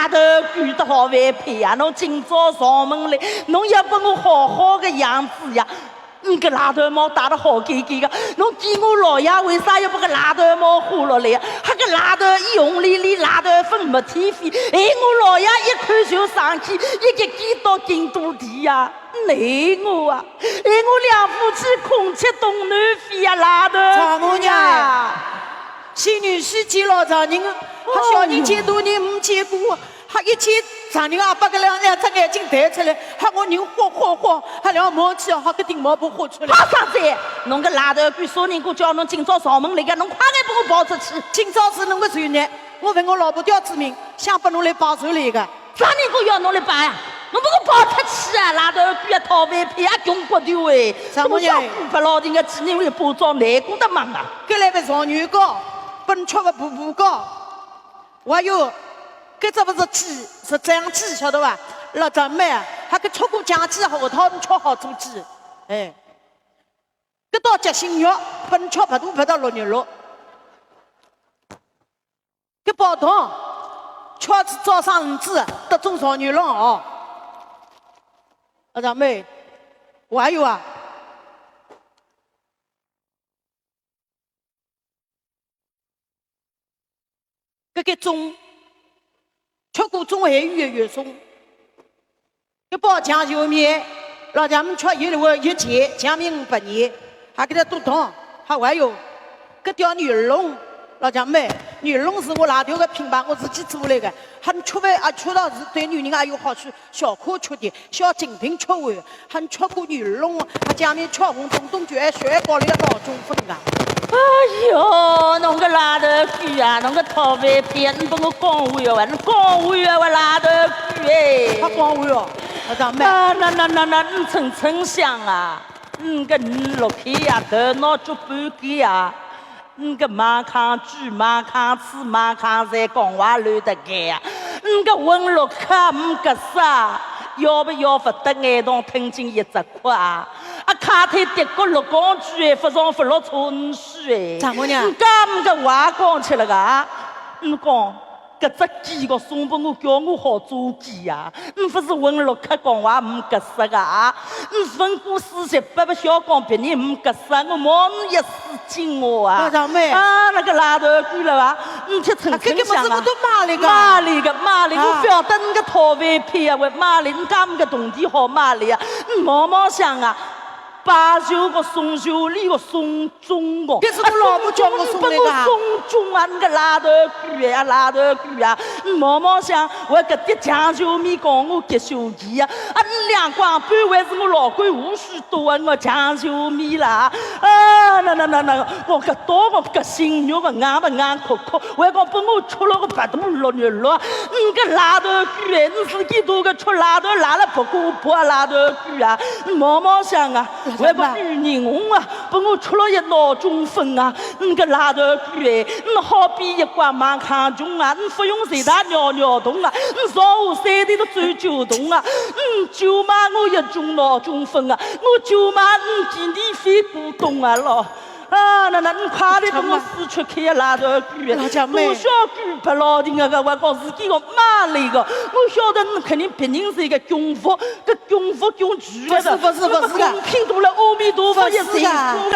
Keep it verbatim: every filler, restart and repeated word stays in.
头鬼得好万配呀！侬今朝上门来，侬要拨我好好个样子呀！侬个拉头毛戴得好尖尖个，侬见我老爷为啥要拨个拉头毛豁落来呀？还个拉头一红里里，拉头粉没天飞，哎，我老爷一看就生气，一记记到京都地呀！ 奈我啊，哎，我两夫妻空气动暖飞呀，拉头鬼呀！丈母娘呀，仙女世界老丈人，还小人见大人没见过，还一见丈人阿爸个两两只眼睛弹出来，还我人豁豁豁，还两毛去，还个顶毛不豁出来。好上哉，侬个拉头鬼，啥人家叫侬今朝上门来个，侬快点拨我跑出去。今朝是侬个寿日，我奉我老婆调子命，想拨侬来拜寿来个。 啥人家要侬来拜呀？侬拨我跑出去啊！拉头鬼啊，讨饭配啊，穷骨头哎！丈母娘，搿么小鬼勿老定个，几年里巴掌难过得忙啊！搿来个状元糕，拨侬吃个步步高。还有，搿只勿是鸡，是酱鸡，晓得伐？老丈母啊，还搿吃过酱鸡，好，我讨侬吃好做鸡。哎，搿道夹心肉，拨侬吃白肚白到六月六。 搿包糖，吃仔早生儿子，得中状元郎哦。啊，丈母，还有啊，搿个粽，吃过粽还有一月粽。 搿包酱油面，老丈母吃一碗一钱，酱面五百年，还给他多糖，还还有，搿条牛龙，老丈母，牛龙是我拉头个品牌，我自己做来个，还吃饭啊，吃到是对女人也有好处，小可吃点，小精品吃完，还吃过牛龙，还酱面吃红咚咚就爱血管里个脑中风啊。哎哟，侬个拉头鬼啊，侬个讨饭配啊，侬拨我讲话要啊，侬讲话要啊，拉头鬼哎。他讲话哦。 啊，丈母。啊，那那那那，你称称想啊，你个你落去呀，头脑足半个呀，你个马康猪、马康猪、马康在讲话乱得该呀，你个混落去没个啥，要不要勿得眼洞吞进一只块啊？啊，卡腿跌过落讲句哎，勿上勿落冲水哎。丈母娘。你讲没个话讲起来个啊？你讲。 搿只鸡个送拨我，叫我好做鸡呀！你勿是混落去讲话没个啥个啊？你文官四十八不晓讲别人没个啥，我望你一世惊我啊！啊，丈母。啊，那个拉头鬼了吧？你去称称想啊！啊，搿个物事我都买了个。买了个，买了个，啊。我勿晓得你个讨饭配啊，我买了，你讲没个铜钿好买了呀？你望望想啊，拜寿个送寿，礼个送 粽哦。搿是我老婆叫我送来个啊。啊，送粽啊，你个拉头鬼啊，拉头鬼啊！你望望想，我搿点酱油面讲我给手机啊，啊，你两光半还是我老公无须多啊，我酱油面啦。啊，那那那那，我搿刀我搿心肉个硬勿硬壳壳，我还讲拨我吃了个白肚落肉了。你个拉头鬼，你自己都个吃拉头拉了不过不啊，拉头鬼啊！你望望想啊，我个女人红啊！ 拨我吃了一脑中风啊！你个拉头鬼哎，你好比一挂马康穷啊！你勿用随大尿尿桶啊！你上下三顿都走九桶啊！你就骂我一种脑中风啊！我就骂你今天非股东啊咯！啊，那那，你快点拨我死出去啊，拉头鬼哎！老丈母。我小鬼勿老定啊，我讲自己个骂了一个，我晓得你肯定别人是一个穷福，搿穷福穷鬼 勿是，勿是，勿是个。公平大了，阿弥陀佛一声。勿是个。